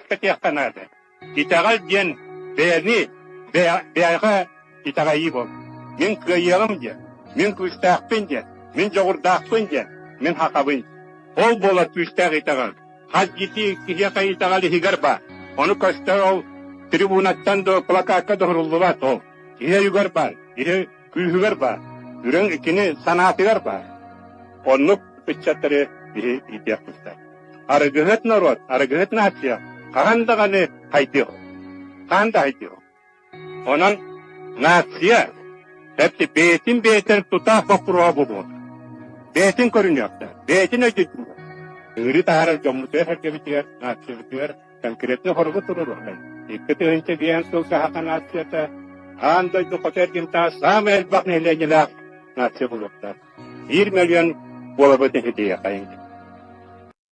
үөскэтиэххэ наада. Итэҕэл диэн бэйэни бэйэҕэ итэҕэйии буолар. Мин кыайыаҕым диэн, мин күүстээхпин диэн, мин дьоҕурдаахпын диэн, мин хахабын. Ол буолар күүстээх итэҕэл. Хас дьити киһиэхэ итэҕэл иһигэр баар. Ону көстөр ол трибунаттан да плакатка да уһуруллубат ол. Киһи өйүгэр баар, киһи күүһүгэр баар, үрүҥ кини санаатыгар баар. Оннук ыччаттары биһи иитиэх тустаах. Арыгыһыт норуот, арыгыһыт нация хаһан даҕаны хайдыах. Хаһан да хайдыах. Онон нация эпти бэйэтин бэйэтин тутаах боппуруоһа буолуо. Бэйэтин көрүнүөхтээх, бэйэтин өйдөтүнүөх. Ыыры таһаарар дьоммутугар сэргэбитигэр, нациябытыгар конкретно хоругу туруоруохтаах. 2005 сыл Саха нацията аан дойду хоту эргимтаах саамай элбэх нэһилиэнньэлээх нация буолуохтаах. 1 миллион буолабыт иһитиэхэйин.